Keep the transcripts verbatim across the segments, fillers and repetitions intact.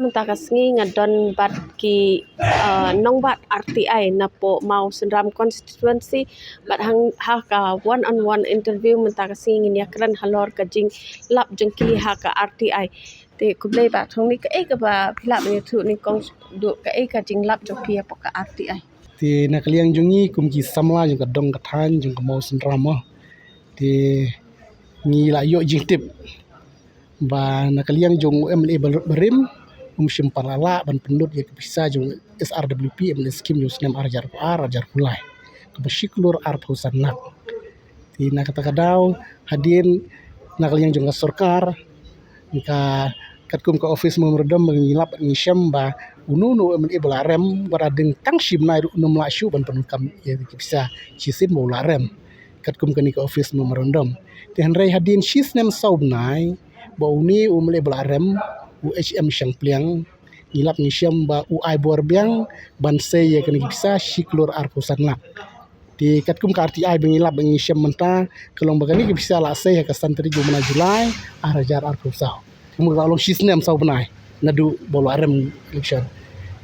Mynta ka sngi nga don bad ki, uh, nongwad R T I napoh Mawsynram constituency, bad hang ha ka one on one interview mynta ka sngi ngin ïakren halor ka jinglap jong ki ha ka R T I. Te khublei Bah, thong ni kaei kaba phi lah ban ïathuh nyngkong, duh kaei ka jinglap jong phi hapoh ka R T I? Te na ka liang jong ngi kum ki samla jong ka dong ka thaiñ jong ka Mawsynram mo, te ngi la ïoh jingtip ba na ka liang jong u M L A bar-, barim, um shym pat la lah ban pynlut ïa ka pisa jong S R W P M L A scheme jong snem ar hajar arphew ar, ar hajar arphew lai, kaba shi klur arphew san lak. Te na kata ka daw, hadien na ka liang jong ka sorkar, ka katkum ka office memorandum ngi lap ngi shem ba uno uno u M L A ba la rem, wat la dang tang shi bnai ruh um lah shuh ban pyndonkam ïa ka pisa shisien ba u la rem, katkum kane ka office memorandum. Te hynrei hadien shi snem saw bnai ba une u M L A ba la rem, u H M Shangpliang, ngi lap ngi shem ba u ai bor biang ban sei ïa kane ka pisa shi klur arphew san lak. Te katkum ka R T I ba ngi lap ba ngi shem mynta, ka long ba kane ka pisa la sei ha ka san tarik u bnai July ar hajar arphew saw. Kumba ka long shi snem saw bnai naduh ba la rem election.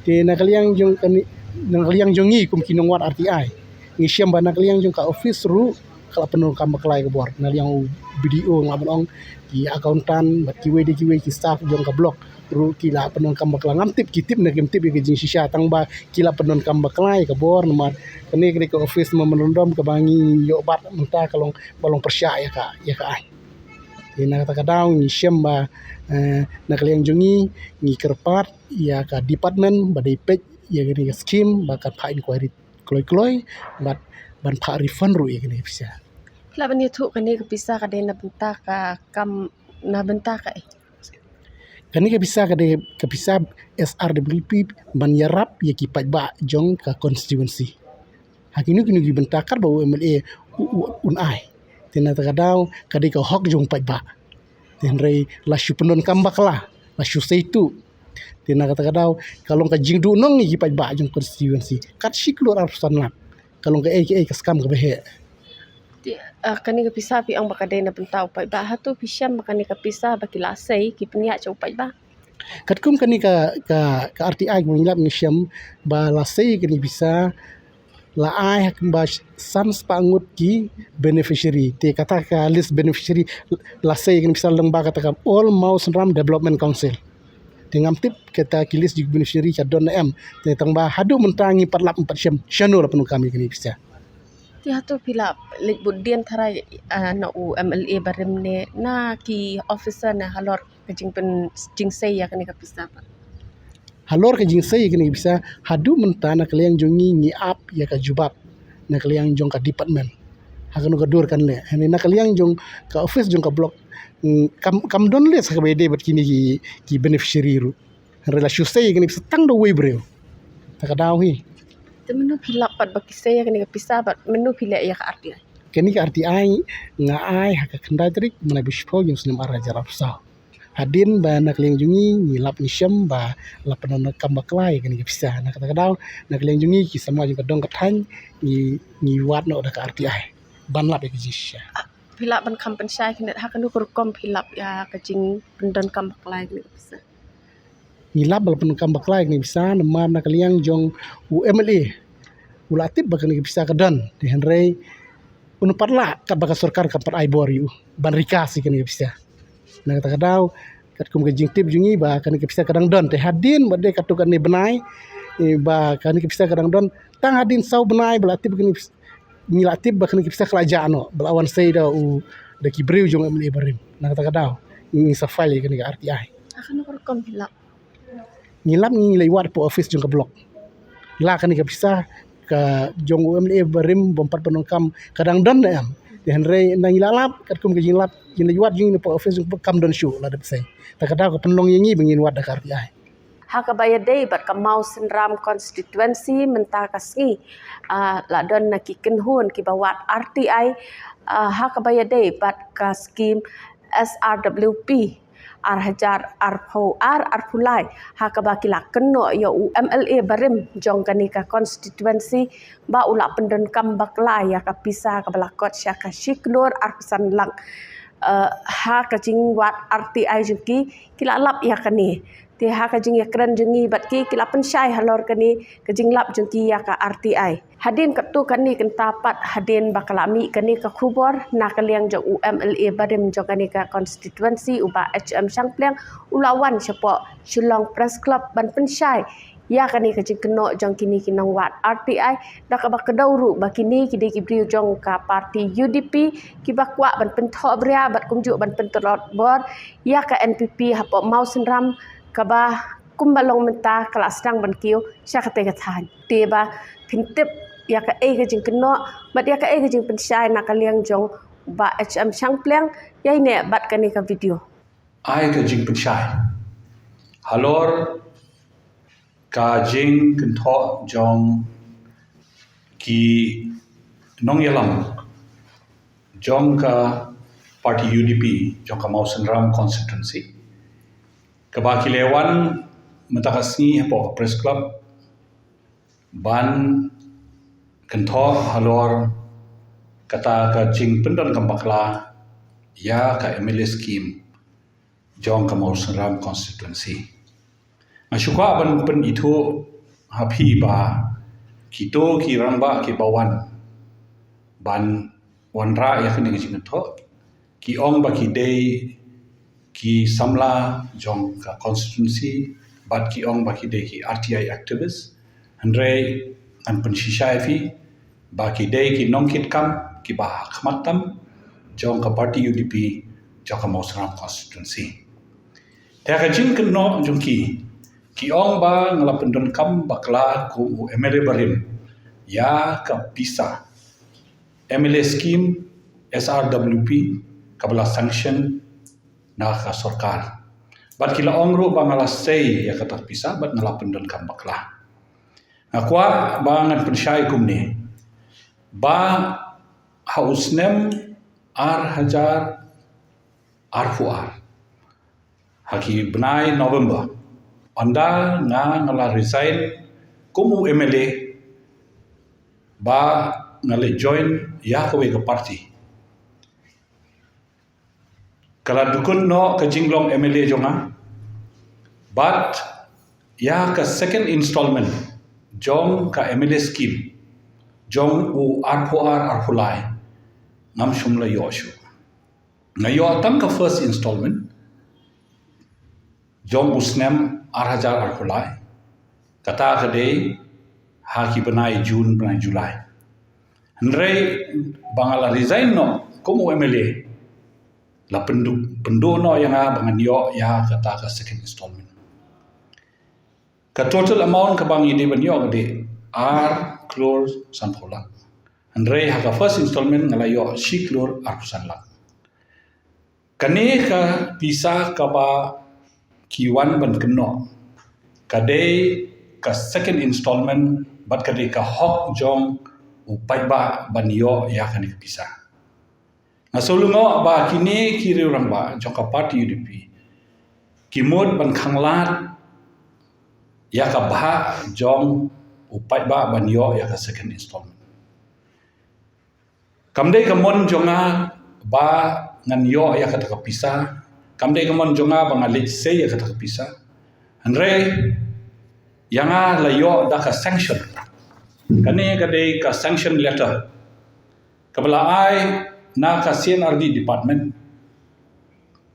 Te na ka liang jong kane, na ka liang jong ngi kum ki nongwad R T I, ngi shem ba na ka liang jong ka office ruh ka la pyndonkam bakla ïa ka bor. Na liang u B D O nga ban ong, ki accountant bad kiwei de kiwei ki staff jong ka block ruh ki la pyndonkam bakla. Ngam tip ki tip ne kim tip ïa ka jingshisha, tang ba ki la pyndonkam bakla ïa ka bor namar kane, kane ka office memorandum kaba ngi ïoh bat mynta ka long ba long pyrshah ïa ka, ïa ka aiñ. Te na kata ka daw ngi shem ba, eh, na ka liang jong ngi, ngi kyrpad ïa ka department ba dei peit ïa kane ka scheme ba kan phah inquiry kloi kloi bad ban phah refund ruh ïa kane ka pisa. Phi lah ban ïathuh kane ka pisa ka dei na bynta ka kam, na bynta kaei? Kane ka pisa ka dei ka pisa S R W P ban ïarap ïa ki paidbah jong ka constituency ha kino kino ki bynta katba u M L A u, u, un ai. Te na kata ka daw ka dei ka hok jong paidbah. Te hynrei la shu pyndonkam bakla, la shu sei tuh. Te na kata ka daw ka long ka jingduhnong ïa ki paidbah jong constituency, kat shi klur arphew san lak. Ka long kaei kaei ka skam kaba heh. Te, ah, kane ka pisa phi ong ba ka dei na bynta u paidbah, hato phi shem ba kane ka pisa ba ki la sei ki pynïaid sha u paidbah? Katkum kane ka, ka, ka R T I ngi lap ngi shem ba la sei kane ka pisa, la ai ha kumba san spah ngut ki beneficiary. Te kata ka list beneficiary la sei kane ka pisa lyngba kata ka All Mawsynram Development Council. Te ngam tip kata ki list jong ki beneficiary ka don ne em. Te tang ba haduh mynta ngim pat lap, ngim pat shem shano la pyndonkam ïa kane ka pisa. Te hato phi lah leit bud dien tharai, ah, na u M L A barim ne na ki officer ne halor ka jingpyn, jingsei ïa kane ka pisa pat? Halor ka jingsei ïa kane ka pisa, haduh mynta na ka liang jong ngi ngi ap ïa ka jubab na ka liang jong ka department ha kano ka dur kan leh. Hynrei na ka liang jong ka office jong ka block, mm, kam, kam don list ha kaba ïadei bad kine ki, ki beneficiary ruh. Hynrei la shu sei ïa kane ka pisa tang da uwei u briew. Ta ka daw hi. Te mynno phi lap pat ba ki sei ïa kane ka pisa bad mynno phi leh ïa ka R T I? Kane ka R T I nga ai ha ka khyndai tarik mynta u bnai shiphew jong u snem ar hajar arphew saw. Hadien ba na ka liang jong ngi ngi lap ngi shem ba la pyndonkam bakla ïa kane ka pisa. Na kata ka daw na ka liang jong ngi ki samla jong ka dong ka thaiñ ngi, ngi wad noh da ka R T I ban lap ïa ka jingshisha. Ah, phi lah ban kham pynshai khyndiat ha kano ka rukom phi lap ïa ka jingpyndonkam bakla ïa kane ka pisa? Ngi lap ba la pyndonkam bakla ïa kane ka pisa namar na ka liang jong u M L A u la tip ba kane ka pisa ka don, te hynrei un pat lah katba ka sorkar kam pat ai bor ïa u ban recast ïa kane ka pisa. Na kata ka daw katkum ka jingtip jong ngi ba kane ka pisa ka dang don, te hadien ba dei katto katne bnai, eh, ba kane ka pisa ka dang don, tang hadien saw bnai ba la tip kane ka pisa, ngi la tip ba kane ka pisa ka la jah noh, ba la wan sei da u, da ki briew jong u M L A barim. Na kata ka daw ngi sa file ïa kane ka R T I. Ha kano ka rukom phi lap? Ngi lap ngi leit wad hapoh office jong ka block. La kane ka pisa ka jong u M L A barim bym pat pyndonkam ka dang don ne em. Te hynrei na ngi la lap katkum ka jinglap, ngi leit wad jong ngi hapoh office jong ka block kam don shuh, la dep sei. Ta ka daw ka pynlong ïa ngi ba ngin wad da ka R T I. Ha kaba ïadei bad ka Mawsynram constituency mynta ka sngi, ah, la don na ki kynhun kiba wad R T I, ah, ha kaba ïadei bad ka skim S R W P ar hajar arphew ar arphew lai, ha kaba ki la kynnoh ïa u M L A barim jong kane ka constituency ba u la pyndonkam bakla ïa ka pisa kaba la kot sha ka shi klur arphew san lak. Eh, ha ka jingwad R T I jong ki, ki la lap ïa kane. Te ha ka jingïakren jong ngi bad ki, ki la pynshai halor kane ka jinglap jong ki ïa ka R T I. Hadien katto katne kynta pat hadien ba ka la mih kane ka khubor na ka liang jong u M L A barim jong kane ka constituency, u Bah H M Shangpliang, u la wan shapoh Shillong Press Club ban pynshai ïa kane ka jingkynnoh jong kine ki nongwad R T I, da kaba kdew ruh ba kine ki dei ki briew jong ka party U D P kiba kwah ban pynthohbria bad kumjuh ban pyntlot bor ïa ka N P P hapoh Mawsynram, kaba kumba long mynta ka la sdang ban kiew sha katei ka thaiñ. Te ba phin tip ïa kaei ka jingkynnoh bad ïa kaei ka jingpynshai na ka liang jong u Bah H M Shangpliang, ïa ine bad kane ka video. Ai ka jingpynshai halor ka jingkynthoh jong ki nongïalam jong ka party U D P jong ka Mawsynram constituency, kaba ki la wan mynta ka sngi hapoh ka press club ban kynthoh halor kata ka jingpyndonkam bakla ïa ka M L A scheme jong ka Mawsynram constituency. Nga shu kwah ban pynithuh ha phi ba kito ki rangbah kiba wan ban wanrah ïa kane ka jingkynthoh, ki ong ba ki dei ki samla jong ka constituency bad ki ong ba ki dei ki R T I activist. Hynrei ngan pynshisha ïa phi ba ki dei ki nongkitkam kiba ha khmat tam jong ka party U D P jong ka Mawsynram constituency. Te ka jingkynnoh jong ki, ki ong ba nga la pyndonkam bakla kum u M L A barim ïa ka pisa M L A scheme S R W P kaba la sanction na ka sorkar. Bad ki la ong ruh ba nga la sei ïa kata ka pisa bad nga la pyndonkam bakla. Nga kwah ba ngan pynshai kumne ba ha u snem ar hajar arphew ar, ha ki bnai November, ynda nga, nga la resign kum u M L A ba nga leit join ïa kawei ka party. Ka la dukut noh ka jinglong M L A jong nga bad ïa ka second installment jong ka M L A scheme jong u arphew ar arphew lai ngam shym la ïoh shuh. Nga ïoh tang ka first installment jong u snem ar hajar arphew lai, kata ka dei ha ki bnai June, bnai July. Hynrei ba nga la resign noh kum u M L A, la pynduh, pynduh noh ïa nga ba ngan ïoh ïa kata ka second installment. Ka total amount kaba ngi dei ban ïoh ka dei ar klur sanphew lak. Hynrei ha ka first installment nga la ïoh shi klur arphew san lak. Kane ka pisa kaba ki wan ban kynnoh ka dei ka second installment bad ka dei ka hok jong u paidbah ban ïoh ïa kane ka pisa. Nga sngewlyngngoh ba kine ki riew rangbah jong ka party U D P ki mut ban khanglad ïa ka bhah jong u paidbah ban ïoh ïa ka second installment. Kam dei ka mon jong nga ba ngan ïoh ïa kata ka pisa, kam dei ka mon jong nga ba nga leit sei ïa kata ka pisa. Hynrei ïa nga la ïoh da ka sanction. Kane ka dei ka sanction letter kaba la ai na ka C and R D department.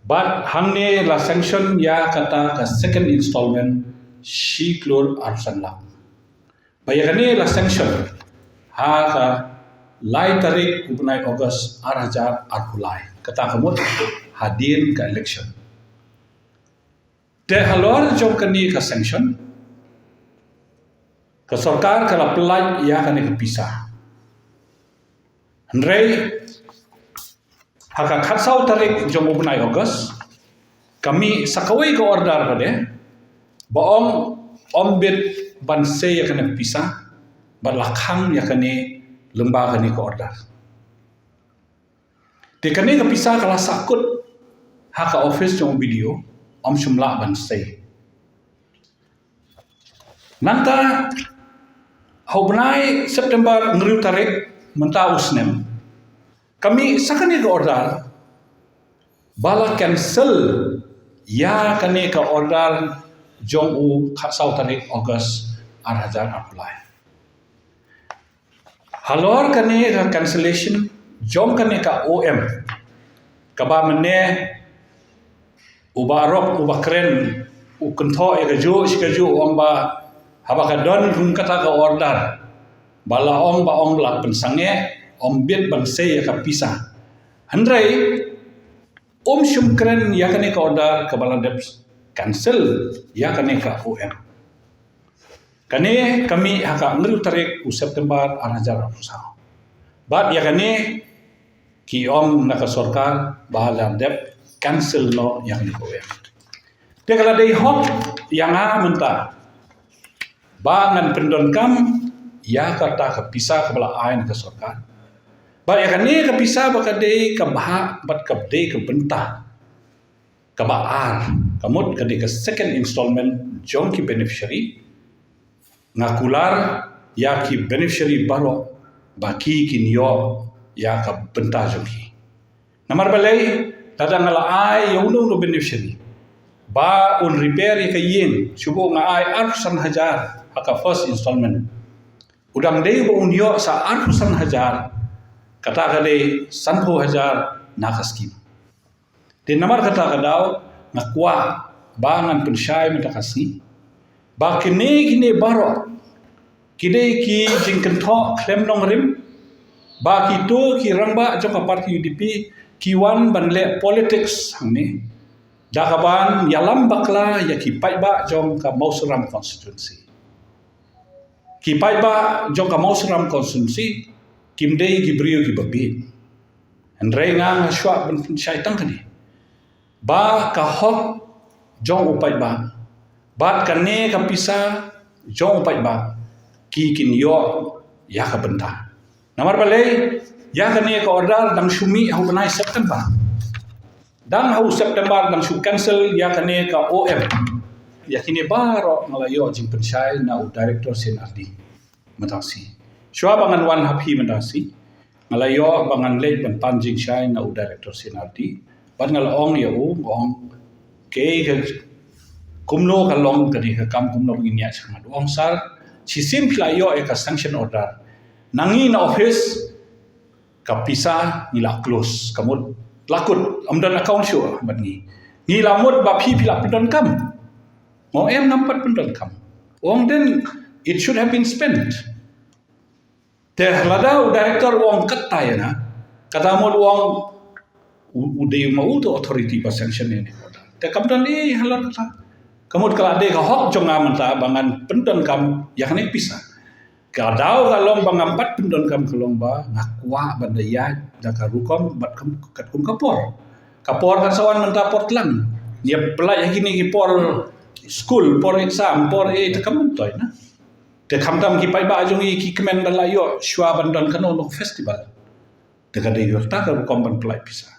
Bad hangne la sanction ïa kata ka second installment shi klur arphew san lak. Ba ïa kane la sanction ha ka lai tarik u bnai August ar hajar arphew lai. Kata ka mut hadien ka election. Te halor jong kane ka sanction, ka sorkar ka la pyllait ïa kane ka pisa. Hynrei ha ka khatsaw tarik jong u bnai August, ka mih sa kawei ka order pat de ba ong ym bit ban sei ïa kane ka pisa, bad la khang ïa kane lyngba kane ka order. Te kane ka pisa ka la sahkut ha ka office jong u B D O, ym shym lah ban sei. Nangta ha u bnai September hynriew tarik mynta u snem, ka mih sa kane ka order ba la cancel ïa kane ka order jong u khatsaw tarik August ar hajar arphew lai. Halor kane ka cancellation jong kane ka O M, kaba mynne u Bah Arok u Bah Kren u kynthoh ïa kajuh shi kajuh, u ong ba haba ka don kum kata ka order ba la ong, ba ong la pynsangeh, ym bit ban sei ïa ka pisa. Hynrei um shym kren ïa kane ka order kaba la dep cancel ïa kane ka O M. Kane ka mih ha ka hynriew tarik u September ar hajar arphew saw. Bad ïa kane ki ong na ka sorkar ba la dep cancel noh ïa kane ka O M. Te ka la dei hok ïa nga mynta ba ngan pyndonkam ïa kata ka pisa kaba la ai na ka sorkar. Bad ïa kane ka pisa ba ka dei ka bha bad ka dei ka bynta kaba ar, ka mut ka dei ka second installment jong ki beneficiary. Nga kular ïa ki beneficiary baroh ba ki kin ïoh ïa ka bynta jong ki. Namar balei, lada nga la ai ïa uno uno beneficiary ba un repair ïa ka ïing, shu ba nga ai arphew san hajar ha ka first installment, u dang dei ba un ïoh sa arphew san hajar, kata ka dei sanphew hajar na ka skim. Te namar kata ka daw nga kwah ba ngan pynshai mynta ka sngi ba kine kine baroh ki dei ki jingkynthoh khlem nongrim, ba kito ki rangbah jong ka party U D P ki wan ban leh politics hangne da kaban ïalam bakla ïa ki paidbah jong ka Mawsynram constituency. Ki paidbah jong ka Mawsynram constituency kim dei ki briew kiba bieit. Hynrei nga nga shuwa ban pynshai tang kane ba ka hok jong u paidbah bad kane ka pisa jong u paidbah ki kin ïoh ïa ka bynta. Namar balei, ïa kane ka order dang shu mih ha u bnai September. Dang ha u September dang shu cancel ïa kane ka O M. Ïa kine baroh nga la ïoh jingpynshai na u director C and R D mynta ka sngi. Shuwa ba ngan wan ha phi mynta ka sngi, nga la ïoh ba ngan leit ban pan jingshai na u director C and R D. Bad nga la ong ïa u, nga ong, kaei ka, kumno ka long kane ka kam, kumno ba ngin ïaid shakhmat. U ong, sir, shisien phi la ïoh ïa ka sanction order, na ngi na office ka pisa ngi la close, ka mut la kut, ym don account shuh bad ngi. Ngi la mut ba phi phi la pyndonkam. Nga ong, em, ngam pat pyndonkam. U ong, then it should have been spent. Te lada u director u ong katta ïa nga, kata mut u ong u, u dei ma u tu authority ba sanction ïa kane ka order. Te kam don ei halor kata. Ka mut ka la dei ka hok jong nga mynta ba ngan pyndonkam ïa kane ka pisa. Ka daw ka long ba ngam pat pyndonkam ka long ba nga kwah ban da ïaid da ka rukom bad kum, katkum ka por. Ka por kan sa wan mynta por tlang. Ïa pynlait ha kine ki por skul, por exam, por ei, te kam myntoi na. Te khamtam ki paidbah jong ngi ki kmen da la ïoh shuwa ban don kano kano festival. Te ka dei kata ka rukom ban pynlait pisa.